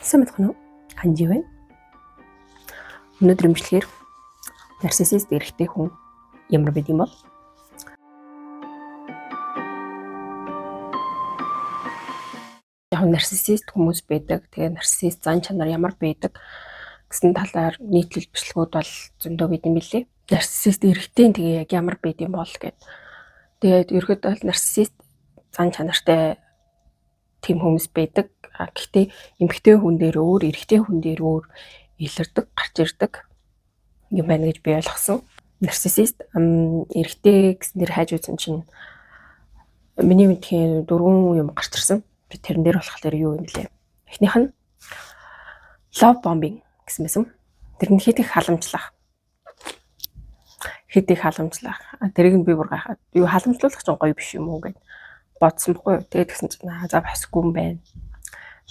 Сайн мэдэх нь ханжи байна. Өнөөдөр имжлэгээр нарциссист эрэгтэй хүн ямар байд юм бол? Яг нарциссист хүмүүс байдаг. Тэгээ нарциссист зан чанар ямар байдаг гэсэн талаар нийтлэл бичлэгүүд бол зөндөө байд юм билээ. Нарциссист эрэгтэй тэгээ яг ямар байд юм бол гэд. Тэгээд ерөөдөө бол нарциссист зан чанартай тийм хүмүүс байдаг. Гэхдээ эмэгтэй хүн дээр өөр, эрэгтэй хүн дээр өөр илэрдэг, гарч ирдэг юм байна гэж би ойлгосон. Нарциссист эрэгтэй гэсэн нэр хайж үзсэн чинь миний мэдхийн дөрвөн юм гарч ирсэн. Би тэрэн дээр болохоор юу юм лээ. Эхнийх нь love bombing гэсэн байсан. Тэр нь хэд их халамжлах. Хэд их халамжлах. Тэрийг нь би бүр гайхаад юу халамжлуулах чинь гоё биш юм уу гэд бодсон бохгүй юу. Тэгээд тэгсэн чинь за басгүй юм байна.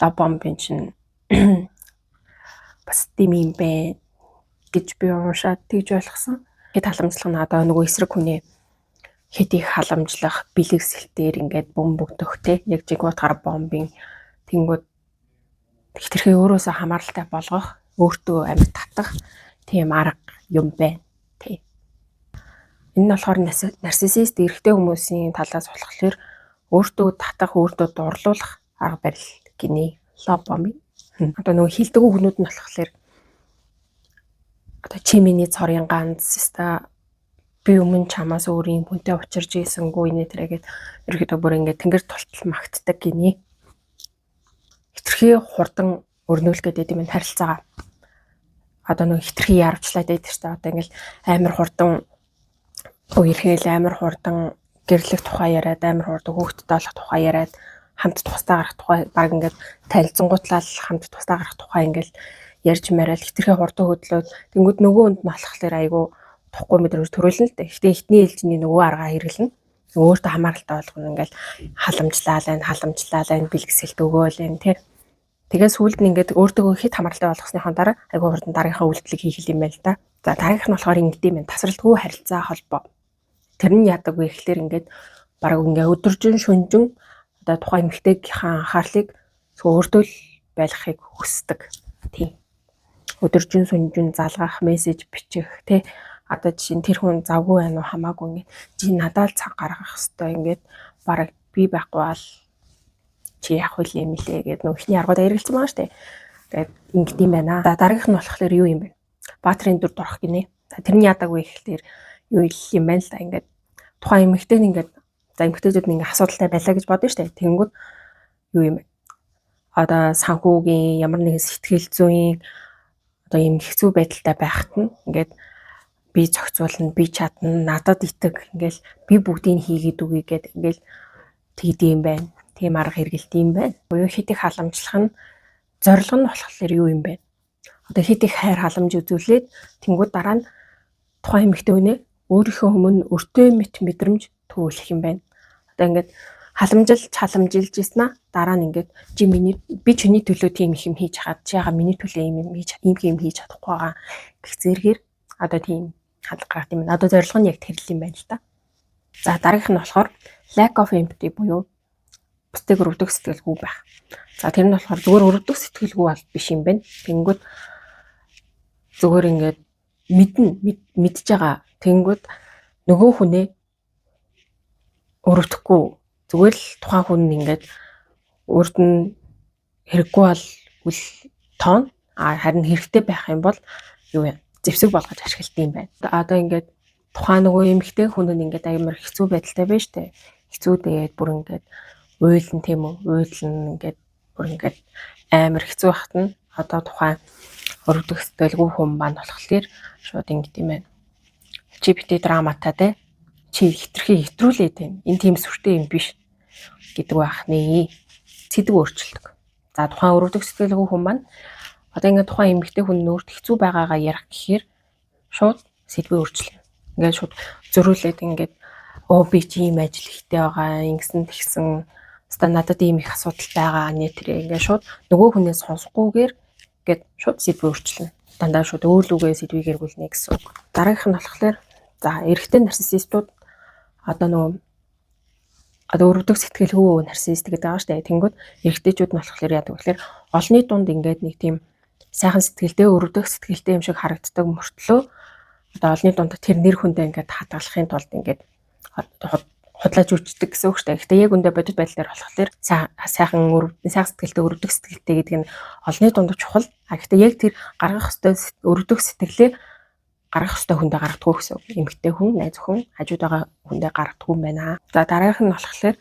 Love bombing чинь бас тийм юм байна гэж би уншаад тэгж ойлгосон. Хэд халамжлах нь одоо нөгөө эсрэг хүний хэд их халамжлах, бэлэг сэлтээр ингээд бөмбөгдөх те яг жигуутгаар бомбын тэнгууд хэтэрхий өөрөөсөө хамааралтай болгох, өөртөө амьд татах тийм арга юм байна. Тий. Энэ нь болохоор нарциссист эрэгтэй хүмүүсийн талаас болохоор өөртөө татах, өөртөө дурлуулах арга барил гинэ. Love bombing. Одоо нөгөө хилдэг үгнүүд нь болохоор одоо чи миний цорын ганц өста би өмнө чамаас өөр юм хүнтэй учирч ийсэнгүү инээ тэрэ гэд ерөөхдөө бүр ингээд тэнгэр тултал магтдаг гинэ. Хитрхи хурдан өрнүүлэх гэдэг юм харилцаагаа. Одоо нөгөө хитрхи яарвчлаад байдаг шүү дээ. Одоо ингээл амар хурдан үерхээл, амар хурдан гэрлэх тухай яриад, амар хурдан хүүхдтэй болох тухай яриад, хамт тусдаа гарах тухай баг ингээд танилцсангуутлаа л хамт тусдаа гарах тухай ингээд ярьж мараал хитрхи хурдан хөдлөөд тэнгууд нөгөө хүнд нь болохоор айгүй тухгүй мэдрэмж төрүүлнэ л дээ. Гэтэ эхний ээлжиний нөгөө аргаа хэрэглэнэ. Өөртөө хамааралтай болгоно ингээл халамжлаал байна, халамжлаал байна, бэлгэсэлт өгөөл байна тий. Тэгээ сүүлд нь ингээд өөртөө хэд хамааралтай болгосныхон дараа айгүй хурдан дараагийнхаа үйлдэлийг хийх юм байна л да. За дараагийнх нь болохоор ингэдэм юм. Тасралтгүй харилцаа холбоо. Тэр нь яадаг вэ гэхлээр ингээд бараг ингээ өдөржин шүнжин одоо тухайн эмэгтэйгийнхаа анхаарлыг өөртөө л байлгахыг хүсдэг. Тийм. Өдөржин сүнжин залгах, мессеж бичих тий. Одоо жишээ нь тэр хүн завгүй байна уу хамаагүй ингээд чи надад л цаг гаргах хэвээр ингээд бараг би байхгүй бол чи яах вэ юм лээ гэд нөх ихний аргууд эргэлцсэн байгаа штэ. Тэгээд ингэдэм байна. За дараагийнх нь болохоор юу юм бэ? Баатрын дүр дурах гинэ. За тэр нь яадаг вэ гэхлээр юу юм байна л да ингээд тухайн эмэгтэй нь ингээд за эмэгтэйчүүд нь ингээд асуудалтай байлаа гэж бодно штэ. Тэнгүүд юу юм бэ? Одоо санхүүгийн ямар нэгэн сэтгэл зүйн одоо ийм хэцүү байдалтай байхад нь ингээд би зохицуулна, би чадна, надад итэг ингээл би бүгдийг хийгээд өгье гэд ингээл тэгдэм байна. Тийм арга хэрэгэлт юм байна. Буюу хэд их халамжлах нь зорилго нь болохоор юу юм бэ? Одоо хэд их хайр халамж үзүүлээд тэнгууд дараа нь тухайн эмэгтэй хүнээ өөрийнхөө өмнө өртөө мэт мэдрэмж төвлөх юм байна. Одоо ингээд халамжилж халамжилж ийсэн аа дараа нь ингээд чи миний би чиний төлөө тийм их юм хийж хаад чи яга миний төлөө ийм юм хийж ийм юм хийж чадахгүй байгаа гэх зэргээр одоо тийм хандлага гаргах юм байна. Одоо зорилго нь яг тэр л юм байна л та. За дараагийнх нь болохоор lack of empathy буюу бусдыг өрөвдөх сэтгэлгүй байх. За тэр нь болохоор зүгээр өрөвдөх сэтгэлгүй бол биш юм байна. Тэнгүүд зүгээр ингээд мэднэ мэдж байгаа. Тэнгүүд нөгөө хүнээ өрөвдөхгүй зүгээр л тухайн хүн ингээд өөрт нь хэрэггүй бол үл тоон а харин хэрэгтэй байх юм бол юу юм зэвсэг болгож ашигладаг юм байна. Одоо ингээд тухайн нөгөө эмэгтэй хүн нь ингээд амар хэцүү байдалтай байна штэ. Хэцүү тэгээд бүр ингээд уйлан тийм үү? Уйлан ингээд бүр ингээд амар хэцүү байхад нь одоо тухайн өрөвдөх сэтгэлгүй хүн маань болохоор шууд ингээд юм байна. Чи битээ драматай те. Чи хитрхи хэтрүүлээд байна. Энэ тийм сүртэй юм биш гэдэг байх нэ. Сэдв өөрчилдөг. За тухайн өрөвдөх сэтгэлгүй хүн маань одоо ингээд тухайн эмэгтэй хүн өөрт хэцүү байгаагаа ярих гэхээр шууд сэдвээ өөрчилнө. Ингээд шууд зөрүүлээд ингээд өө би чи ийм ажил ихтэй байгаа, ингэсэн тэгсэн хаста надад ийм их асуудал байгаа нэ тэрэ ингээд шууд нөгөө хүнээ сонсохгүйгээр ингээд шууд сэдвээ өөрчилнө. Дандаа шууд өөр лүгээ сэдвийг эргүүлнэ гэсэн үг. Дараагийнх нь болохоор за эрэгтэй нарциссистууд одоо нөгөө Одоо өрөвдөх сэтгэлгүй нарцист гэдэг байгаа шүү дээ. Тэнгүүд эрэгтэйчүүд нь болохоор яадаг вэ гэхээр олонны дунд ингээд нэг тийм сайхан сэтгэлтэй, өрөвдөх сэтгэлтэй юм шиг харагддаг мөртлөө одоо олонны дунд тэр нэр хүндээ ингээд хадгалахын тулд ингээд худлаа жүжигчдэг гэсэн үг шүү дээ. Гэхдээ яг үндэ бодит байдал дээр болохоор сайхан сайхан сэтгэлтэй, өрөвдөх сэтгэлтэй гэдэг нь олонны дунд чухал. А гэхдээ яг тэр гаргах ёстой өрөвдөх сэтгэлээ гаргах ёстой хүндээ гаргадаггүй гэсэн үг. Эмэгтэй хүн, найз охин, хажууд байгаа хүндээ гаргадаггүй юм байна. За, дараагийнх нь болохоор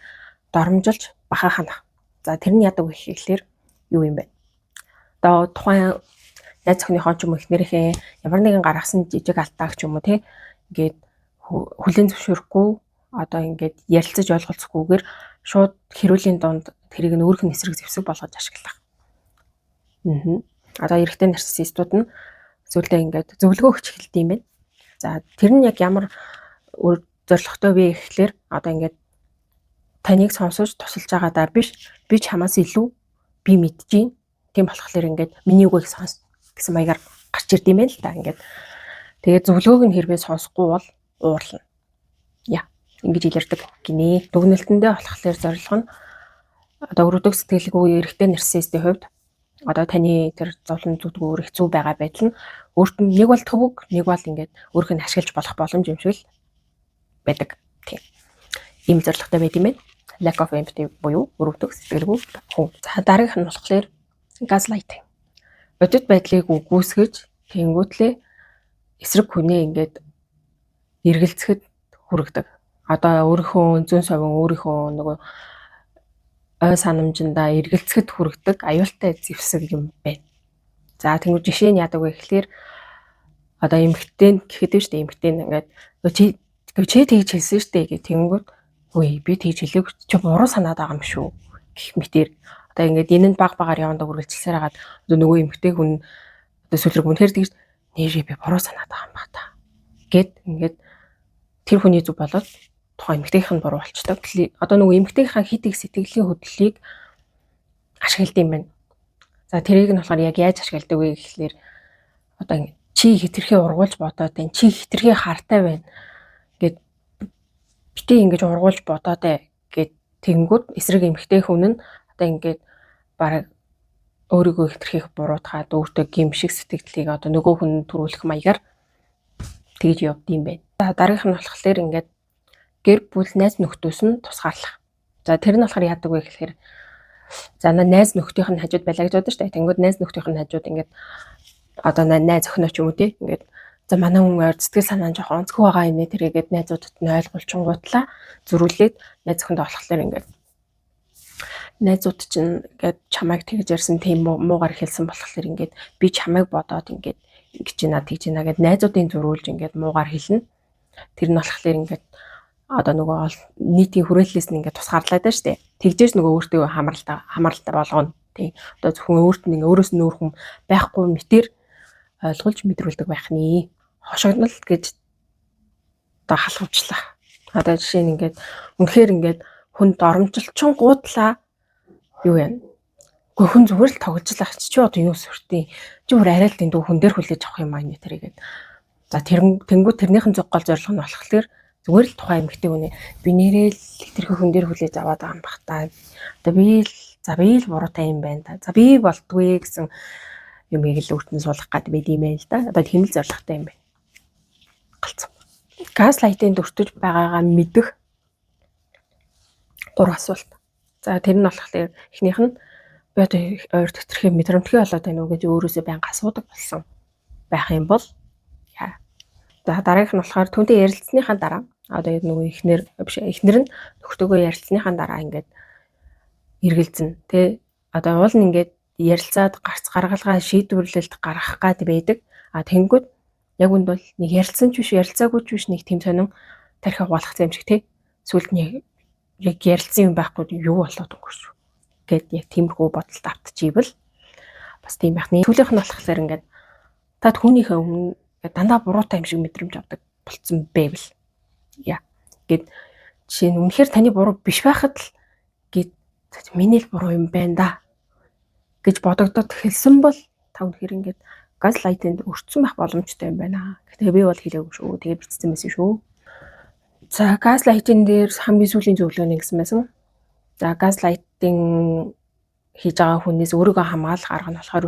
доромжилж бахаа ханах. За, тэр нь яадаг вэ гэхлээр юу юм бэ? Одоо тухайн найз охиныхоо ч юм уу, эхнэрийнхээ ямар нэгэн гаргасан жижиг алдааг ч юм уу, те, ингээд хүлээн зөвшөөрөхгүй, одоо ингээд ярилцаж ойлголцохгүйгээр шууд хэрүүлийн дунд тэрийг нь өөрөх нь эсрэг зэвсэг болгож ашиглах. Одоо эрэгтэй нарциссистууд нь зүйлдээ ингээд зөвлөгөө өгч эхэлдэг юм байна. За, тэр нь яг ямар үр зорилготой вэ гэхлээр одоо ингээд таныг сонсож тусалж байгаадаа биш, би чамаас илүү би мэдэж гин. Тийм болохоор ингээд миний үгийг сонс гэсэн маягаар гарч ирд юм байна л да ингээд. Тэгээд зөвлөгөөг нь хэрвээ сонсохгүй бол уурлана. Яа, ингэж илэрдэг гинэ. Дүгнэлтэндээ болохоор зорилго нь одоо өрөвдөх сэтгэлгүй эрэгтэй нарциссистийн хувьд одоо таны тэр зовлон зүдгүүр, хэцүү байгаа байдал нь өөрт нь нэг бол төвөг, нэг бол ингээд өөрөх нь ашиглаж болох боломж юм шиг л байдаг. Тийм. Ийм зорилготой байд юм байна. Lack of empathy буюу өрөвдөх сэтгэлгүй хүн. За, дараагийнх нь болохоор gaslighting. Бодит байдлыг үгүйсгэж, тэнгүүтлээ эсрэг хүнээ ингээд эргэлзэхэд хүргэдэг. Одоо өөрийнхөө зөн совин, өөрийнхөө нөгөө ой санамжиндаа эргэлзэхэд хүргэдэг аюултай зэвсэг юм байна. За, тэнгуү жишээ нь яадаг вэ гэхлээр одоо эмэгтэй гэхэд нь шүү дээ, эмэгтэй ингээд чи чи тэгж хэлсэн шүү дээ гэх тэнгүүд үгүй, би тэгж хэлээгүй, чи буруу санаад байгаа юм шүү гэх мэтэр одоо ингээд энэ нь баг багаар явандаа үргэлжилсээр хагаад одоо нөгөө эмэгтэй хүн одоо сүлрэг үнэхээр тэгж нэрээ би буруу санаад байгаа юм ба та гэд ингээд тэр хүний зүг болоод тухайн эмэгтэйгийнх нь буруу болчдөг. Одоо нөгөө эмэгтэйгийнхаа хит их сэтгэлийн хөдлөлийг ашигладаг юм байна. За, тэрийг нь болохоор яг яаж ашигладаг вэ гэхлээр одоо чи хэтэрхий ургуулж бодоод байна. Чи хэтэрхий хартай байна гэд битээ ингэж ургуулж бодоод гэд тэгэнгүүт эсрэг эмэгтэй хүн нь одоо ингээд бараг өөрийгөө хэтэрхийх буруутгаад, өөртөө гэмшиг сэтгэлийг одоо нөгөө хүн төрүүлэх маягаар тэгж явд юм байна. За, дараагийнх нь болохоор ингээд гэр бүл, найз нөхдөөс нь тусгаарлах. За, тэр нь болохоор яадаг вэ гэхээр за найз нөхдийнх нь хажууд байлаа гэж бодсон шүү дээ. Тэнгүүд найз нөхдийнх нь хажууд ингээд одоо найз охиноо ч юм уу, тий, ингээд за манай хүн ойр сэтгэл санаа нь жоохон онцгой байгаа юм нэ тэрийгээд найзуудад нь ойлгуулчингуутлаа зөрүүлээд найз охиндоо болохоор ингээд найзууд чинь ингээд чамайг тэгж ярьсан, тийм муугар хэлсэн болохоор ингээд би чамайг бодоод ингээд ингэж байна, тэгж байна гэд найзуудын зөрүүлж ингээд муугар хэлнэ. Тэр нь болохоор ингээд одоо нөгөө нийтийн хүрээллээс нь ингээд тусгаарлаад байна шүү дээ. Тэгжээж нөгөө өөртөө хамааралтай хамааралтай болгоно. Тий. Одоо зөвхөн өөрт нь өөрөөс нь өөр хүн байхгүй мэтэр ойлгуулж мэдрүүлдэг байх нэ. Хошигнол гэж одоо халахвчлах. Одоо жишээ нь ингээд үнэхээр ингээд хүн доромжилчингуудлаа юу яа. Гэхдээ хүн зүгээр л тоглож л ах чи одоо юу сүртий. Чи бүр арай л дэндүү хүн дээр хүлээж авах юм аа энэ тэрийгээд. За, тэр тэнгуү тэрнийхэн зүг гол зорилго нь болохоор зүгээр л тухайн эмэгтэй хүнээ би нэрээ л хэтэрхий хүн дээр хүлээж аваад байгаа юм бах та. Одоо би л за би л буруутай юм байна та. За, би болдгүй гэсэн юмыг л өөрт нь суулгах гад байд юм байна л да. Одоо тийм л зорилготой юм байна. Галзуу. Gaslight-ын дүртэж байгаагаа мэдэх гурван асуулт. За, тэр нь болохоор эхнийх нь би одоо ойр хэтэрхий мэдрэмтгий болоод байна уу гэж өөрөөсөө байнга асуудаг болсон байх юм бол яа. За, дараагийнх нь болохоор түүнтэй ярилцсныхаа дараа одоо нөгөө эхнэр биш, эхнэр нь нөхөртөөгөө ярилцсныхаа дараа ингээд эргэлзэн тэ, одоо уул нь ингээд ярилцаад гарц гаргалгаа шийдвэрлэлт гаргах гад байдаг. А тэнгүүд яг үнд бол нэг ярилцсан ч биш, ярилцаагүй ч биш, нэг тийм сонин тархи угаалгацсан юм шиг тий. Сүүлд нь яг ярилцсан юм байхгүй, юу болоод өнгөрч гэд яг тиймэрхүү бодолд автчихийвэл бас тийм байх нэ. Сүүлийнх нь болохоор ингээд та түүнийхээ өмнө дандаа буруутай юм шиг мэдрэмж авдаг болцсон байвал яа гэд жишээ нь үнэхээр таны буруу биш байхад л гэд миний л буруу юм байна да гэж бодогдоод эхэлсэн бол та үнэхээр ингээд gaslight-д өртсөн байх боломжтой юм байна. Гэхдээ би бол хэлээгүй шүү. Тэгээ бичсэн байсан шүү. За, gaslighting дээр хамгийн сүүлийн зөвлөгөө нь гэсэн байсан. За, gaslighting хийж байгаа хүнээс өөрийгөө хамгаалах арга нь болохоор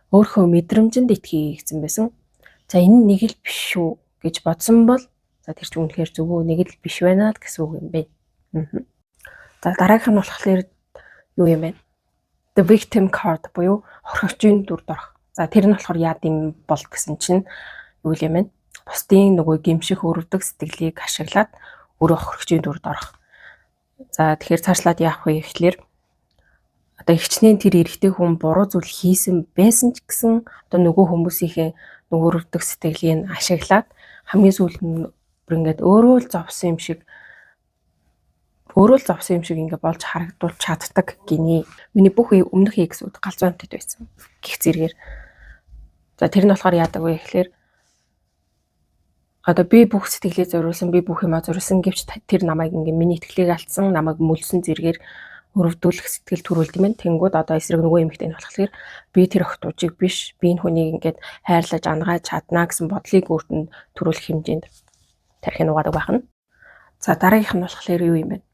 өөрийнхөө мэдрэмжинд итгэе гэсэн байсан. За, энэ нэг л биш шүү гэж бодсон бол за, тэр чинь үнэхээр зөв үү, нэг л биш байна л гэсэн үг юм байна. За, дараагийнх нь болохоор юу юм бэ? The victim card буюу хохирогчийн дүрд орох. За, тэр нь болохоор яад юм бол гэсэн чинь юу юм бэ? Бусдын нөгөө гэмших, өрөвдөх сэтгэлийг ашиглаад өөрөө хохирогчийн дүрд орох. За, тэгэхээр цаашлаад яах вэ гэхлээр одоо ихчнээ тэр эрэгтэй хүн буруу зүйл хийсэн байсан ч гэсэн одоо нөгөө хүмүүсийнхээ нөгөө өрөвдөх сэтгэлийг ашиглаад хамгийн сүүлд нь бүр ингээд өөрөө л зовсон юм шиг, өөрөө л зовсон юм шиг ингээ болж харагдуулж чаддаг гинэ. Миний бүх өмнөх ex үүд галзуу амьтад байсан гэх зэрэгээр. За, тэр нь болохоор яадаг вэ гэхлээр одоо би бүх сэтгэлээ зориулсан, би бүх юмаа зориулсан гэвч тэр намайг ингээ миний итгэлийг алдсан, намайг мөлсөн зэрэгээр өрөвдүүлэх сэтгэл төрүүлдэг юм. Тэнгүүд одоо эсрэг нөгөө эмэгтэй нь болохоор би тэр охтуужийг биш, би энэ хүнийг ингээд хайрлаж анагааж чаднаа гэсэн бодлыг өөрт нь төрүүлэх хэмжээнд тархийг угаадаг байх нь. За, дараагийнх нь болохоор юу юм бэ?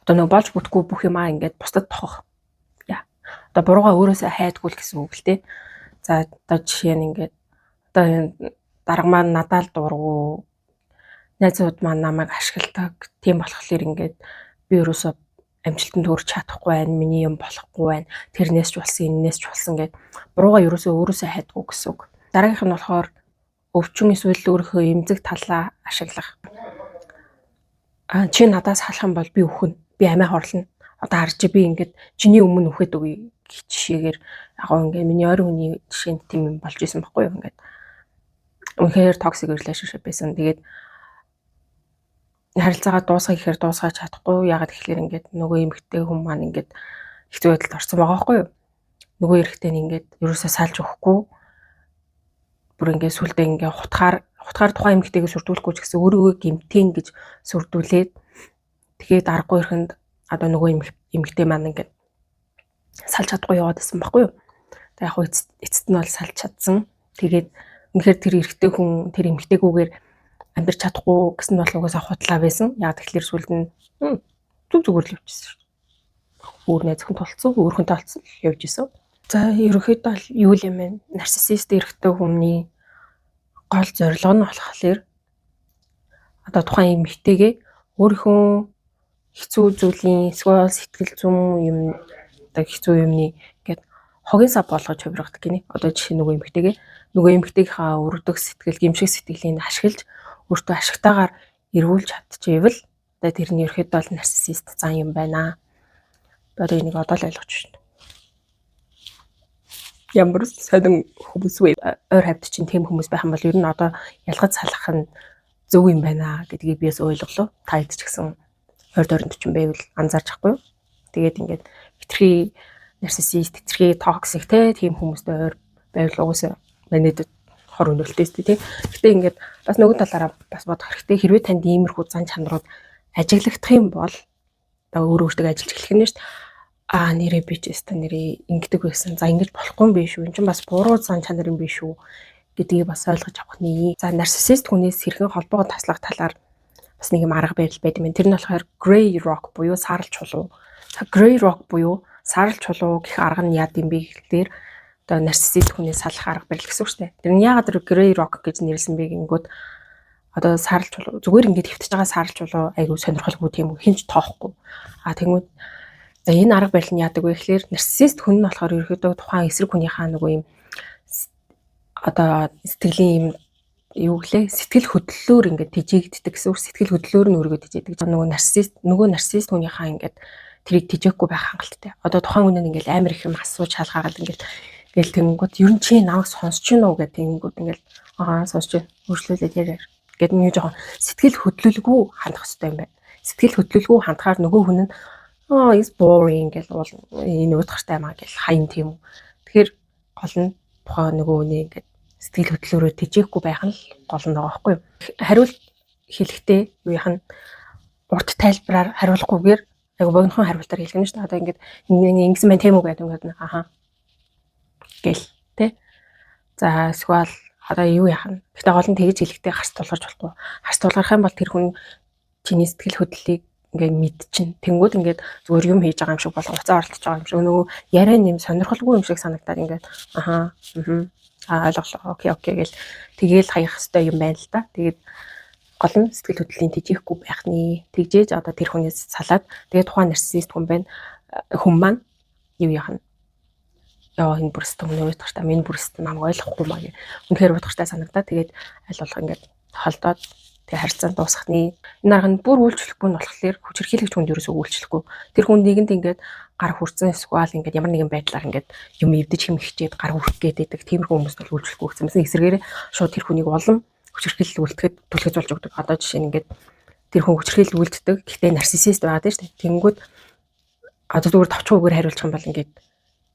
Одоо нөгөө болж бүтггүй бүх юмаа ингээд бусдад тохох. Яа. Одоо буруугаа өөрөөсөө хайдгүй л гэсэн үг л дээ. За, одоо жишээ нь ингээд одоо энэ дарга маань надад л дургу, найзууд маань намайг ашигладаг. Тийм болохоор ингээд би өөрөөсөө амжилтанд хүрч чадахгүй байна. Миний юм болохгүй байна. Тэрнээс ч болсон, энэнээс ч болсон гэд буруугаа ерөөсөө өөрөөсөө хайдгүй гэсэн үг. Дараагийнх нь болохоор өвчин эсвэл өөрийнхөө эмзэг талаа ашиглах. А, чи надаас салах юм бол би үхнэ. Би амиа хорлоно. Одоо харж, би ингээд чиний өмнө үхээд өгье гэх жишээгээр яг ингээ миний ойрын хүний жишээнд тийм юм болж исэн байхгүй юу, ингээд үнэхээр toxic relationship байсан. Тэгээд харилцаагаа дуусгах гэхээр дуусгаж чадахгүй. Яагаад гэхээр ингээд нөгөө эмэгтэй хүн маань ингээд хэцүү байдалд орсон байгаа байхгүй юу? Нөгөө эрэгтэй нь ингээд ерөөсөө салж өгөхгүй. Бүр ингээд сүлдээ ингээд хутгаар хутгаар тухайн эмэгтэйгээ сүрдүүлэхгүй ч гэсэн өөрийгөө гэмтэн гэж сүрдүүлээд, тэгээд аргагүй ирэхэнд одоо нөгөө эмэгтэй маань ингээд салж чадахгүй яваад байсан байхгүй юу? Тэгээд яг эцэст нь бол салж чадсан. Тэгээд үнэхээр тэр эрэгтэй хүн тэр эмэгтэйгүүгээр амьдарч чадахгүй гэсэн нь бол угаасаа худлаа байсан. Яг тэгэхээр сүлд нь зүг зүгээр л явчихсан шүү дээ. Өөр найз охин тулцсан, өөр хүнтэй олцсон, явж исэн. За, ерөнхийдөө бол юу юм бэ? Нарциссист эрэгтэй хүний гол зорилго нь болохоор одоо тухайн эмэгтэйгээ өөрийнхөө хэцүү зүйлийн эсвэл сэтгэл зүйн юм, одоо хэцүү юмны ингээд хогийн сав болгож хувиргадаг гинэ. Одоо жишээ, нөгөө эмэгтэйгээ, нөгөө эмэгтэйгийнхаа өрөвдөх сэтгэл, гэмших сэтгэлийг ашиглаж өөртөө ашигтайгаар эргүүлж чадчихвэл одоо тэр нь ерөөхдөө бол нарциссист зан юм байна. Одоо энийг одоо л ойлгож байна. Ямар сонин хүмүүс вэ? Ойр хавьд чинь тийм хүмүүс байх юм бол ер нь одоо ялгаж салах нь зөв юм байна гэдгийг би бас ойлголоо. Та хэд ч гэсэн ойр дойронд ч юм байвал анзаарч ахгүй юу? Тэгээд ингээд хэтэрхий нарциссист, хэтэрхий toxic те, тийм хүмүүстэй ойр байвал угаасаа манайд хор өнөөлтэй шүү дээ, тий. Гэтэ ингээд бас нөгөө талаараа бас бодох хэрэгтэй. Хэрвээ танд иймэрхүү зан чанарууд ажиглагдах юм бол одоо өөрөө өөртөө ажиллаж эхлэх нь шүү дээ. Аа, нэрээ би ч өста нэрээ ингэдэг байсан. За, ингэж болохгүй юм биш үү? Энэ чинь бас буруу зан чанар юм биш үү гэдгийг бас ойлгож авах нэ. За, нарциссист хүнээс хэрхэн холбоогоо таслах талаар бас нэг юм арга барил байд юм. Тэр нь болохоор Grey Rock буюу саарал чулуу. За, Grey Rock буюу саарал чулуу гэх арга нь яад юм бэ гэхлээр одоо нарциссист хүнээс салах арга барил гэсэн үг шүү дээ. Тэр нь яагаад тэр Grey Rock гэж нэрлсэн бэ гингүүд одоо саарал чулуу зүгээр ингээд хэвтэж байгаа саарал чулуу айгүй сонирхолгүй, тийм үү, хэн ч тоохгүй. А тэгмүүд за, энэ арга барил нь яадаг вэ гэхлээр нарциссист хүн нь болохоор ерөөдөө тухайн эсрэг хүнийхээ нөгөө юм одоо сэтгэлийн юм юу гэлээ, сэтгэл хөдлөлөөр ингээд тэжээгддэг гэсэн үг, сэтгэл хөдлөлөөр нь өөрийгөө тэжээдэг. Нөгөө нарциссист хүнийхээ ингээд тэрийг тэжээхгүй байх хангалттай. Одоо тухайн хүн нь ингээд амар их юм асууж шалгаагаад ингээд гэл тэнгүүд ер нь чи намайг сонсч гин үү гэх тэнгүүд ингээд аа, сонсч гин, өөрчлөлээд яриа гэд нэг жоохон сэтгэл хөдлөлгүй хандах хэрэгтэй юм байна. Сэтгэл хөдлөлгүй хандахаар нөгөө хүн нь "Аа, is boring" гэл уул энэ уутгартай юмаа гэл хайн, тийм үү. Тэгэхээр гол нь тухайн нөгөө хүний ингээд сэтгэл хөдлөлөөрөө тэжээхгүй байх нь л гол нь байгаа байхгүй юу. Хариулт хэлэхдээ юу яах нь урт тайлбараар хариулахгүйгээр айгу богинохон хариултаар хэлэх нь шүү дээ. Одоо ингээд ингэсэн байна, тийм үү гэдэг ингээд ахаа гэл тэ. За, эсвэл одоо юу яах нь. Гэтэ гол нь тэгж хэлэхдээ харц тулгарч болохгүй. Харц тулгарх юм бол тэр хүн Чиний сэтгэл хөдлөлийг ингээд мэдчин. Тэнгүүд ингээд зүгээр юм хийж байгаа юм шиг болох, уцаа оролдож байгаа юм шиг, нөгөө яриа нэм сонирхолгүй юм шиг санагдаад ингээд аха, ойлголоо. Okay, okay гэл тэгээл хаях хэвээр юм байна л да. Тэгээд гол нь сэтгэл хөдлөлийн тэжээхгүй байх нэ. Тэгжээж одоо тэр хүнээс салаад, тэгээд тухайн нарциссист хүн байна. Хүн маань юу яах нь? Яа, энэ бүр өстө өмнө уйтгартай, минь бүр өстө намайг ойлгохгүй маа гэ. Үнэхээр уйтгартай санагдаад, тэгээд аль болох ингээд холдоод, тэгээ харилцаанд дуусгах нэ. Энэ арга нь бүр үйлчлэхгүй нь болохоор хүчирхийлэгч хүнд ерөөсөө үйлчлэхгүй. Тэр хүн нэгэнд ингээд гар хүрцэн эсвэл ингээд ямар нэгэн байдлаар ингээд юм эвдэж хэмхчээд гар хүрэх гээд байдаг. Тиймэрхүү хүмүүст бол үйлчлэхгүй гэсэн мэсэн эсрэгээрээ шууд тэр хүнийг улам хүчирхийлэл үлдэхэд түлхэж болж өгдөг. Одоо жишээ нь ингээд тэр хүн хүчирхийлэл үлддэг. Гэхдээ нарциссист байгаад байна шүү дээ. Тэнгүүд одоо зүгээр товчхойгээр хариулчих юм бол ингээд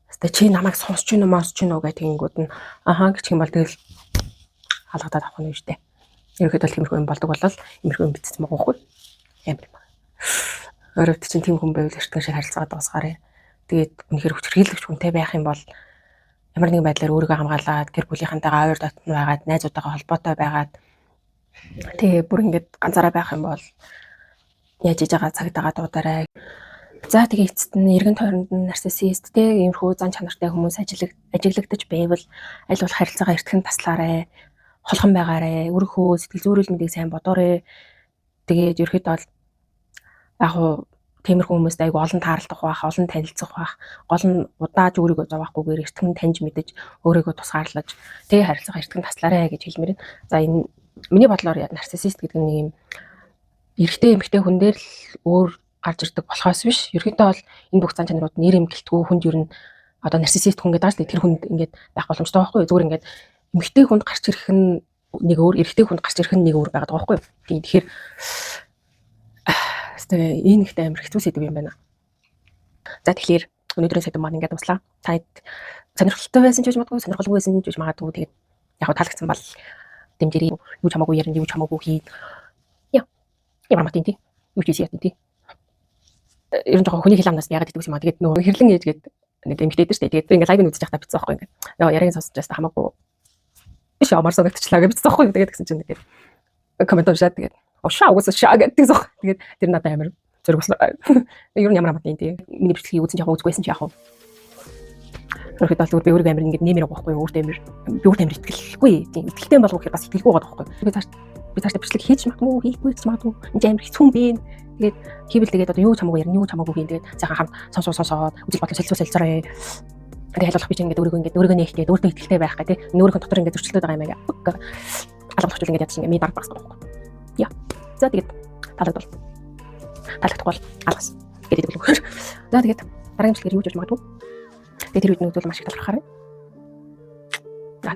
хэвээ чи намайг сонсч гин үү, сонсч гин үү гэх тэгэнгүүт нь ахаа гэх юм бол тэгэл алгадаад авах нь шүү дээ. Ерөнхийдөө бол тиймэрхүү юм болдог болол иймэрхүү юм бичсэн байгаа байхгүй. Амар юм. Өөрөөр чинь тийм хүн байвал эртхэн шиг харилцаагаа дуусгаарай. Тэгээд үнэхээр хүчирхийлэгч хүнтэй байх юм бол ямар нэгэн байдлаар өөрийгөө хамгаалаад, гэр бүлийнхэнтэйгээ ойр дотно байгаад, найзуудтайгаа холбоотой байгаад, тэгээ бүр ингээд ганцаараа байх юм бол яаж иж байгаа цагдаагаа дуудаарай. За, тэгээ эцэст нь эргэн тойронд нь нарциссист те иймэрхүү зан чанартай хүмүүс ажиглагдаж байвал аль болох харилцаагаа эртхэн таслаарай. Холхон байгаарай. Өөрийнхөө сэтгэл зүйн мэндийг сайн бодоорой. Тэгээд ерөөхдөө бол яг уу тиймэрхүү хүмүүст айгу олон тааралдах байх, олон танилцах байх. Гол нь удааж өөрийгөө зовоохгүйгээр эртхэн таньж мэдэж, өөрийгөө тусгаарлаж, тэгээ харилцаагаа эртхэн таслаарай гэж хэлмээр байна. За, энэ миний бодлоор нарциссист гэдэг нь нэг юм эрэгтэй эмэгтэй хүн дээр л өөр гарч ирдэг болохоос биш. Ерөнхийдөө бол энэ бүх зан чанарууд нэр эмгэлтгүй хүнд ер нь одоо нарциссист хүн гэдэг байгаа шүү дээ. Тэр хүнд ингээд байх боломжтой байхгүй юу? Зүгээр ингээд эмэгтэй хүнд гарч ирэх нь нэг өөр, эрэгтэй хүнд гарч ирэх нь нэг өөр байгаад байгаа байхгүй юу? Тийм, тэгэхээр тэгээ энэ ихтэй амар хэцүү сэдэв юм байна. За, тэгэхээр өнөөдрийн сэдэв маань ингээд дуслаа. Та сонирхолтой байсан ч гэж магадгүй, сонирхолгүй байсан ч гэж магадгүй. Тэгээд яг таалагдсан бол дэмжээрэй. Юу ч хамаагүй ярина, юу ч хамаагүй хий. Яа. Ямар мат тий. Юу ч хийсэн тий. Ер нь жоохон хүний хэл амнаас яагаад гэдэг юм аа. Тэгээд нөгөө хэрлэн ээж гээд нэг эмэгтэй дээ шүү дээ. Тэгээд би ингээд live ыг үзэж байхдаа бичсэн байхгүй ингээд. Яа, яриаг сонсож байхдаа хамаагүй биш ямар санагдчихлаа гэж бичсэн байхгүй. Тэгээд тэгсэн чинь тэгээд comment уншаад, тэгээд шаа угсаа шаа гэдэг зөх. Тэгээд тэр надад амар зэрэг болсон. Ер нь ямар хамаатай тий. Миний бичлэгийг үзэн яг үзгүйсэн чи яг уу. Ерөнхийдөө бол би өөрийгөө амар ингээд нэмэр байгаа байхгүй юу? Өөртөө амар би өөртөө амар итгэлгүй. Тийм, итгэлтэй болов гэхээр бас итгэлгүй байгаа байхгүй юу? Би цаашдаа бичлэг хийж магадгүй, хийхгүй ч магадгүй. Энд амар хэцүү юм бэ. Тэгээд хийвэл тэгээд одоо юу ч хамаагүй ярина, юу ч хамаагүй хийн. Тэгээд сайхан хамт сонсоо сонсоод үзэл бодлоо солилцоо солилцоорой. Тэгээд хайлуулах би чинь ингээд өөрийгөө ингээд өөрийгөө нээх гээд өөртөө итгэлтэй байх гэх тий. Өөрийнхөө дотор ингээд зөрчилдөд байгаа юм аа. Алга болгочихвол ингээд ядчих ингээд миний дарга багсдаг байхгүй. Яа. За, тэгээд таалагдвал таалагдахгүй бол алгас гэдэг л. За, тэгээд дараагийн бичлэгээр юу ч болж магадгүй. Тэгээд тэр үед нь үзвэл маш их талархаарай. За.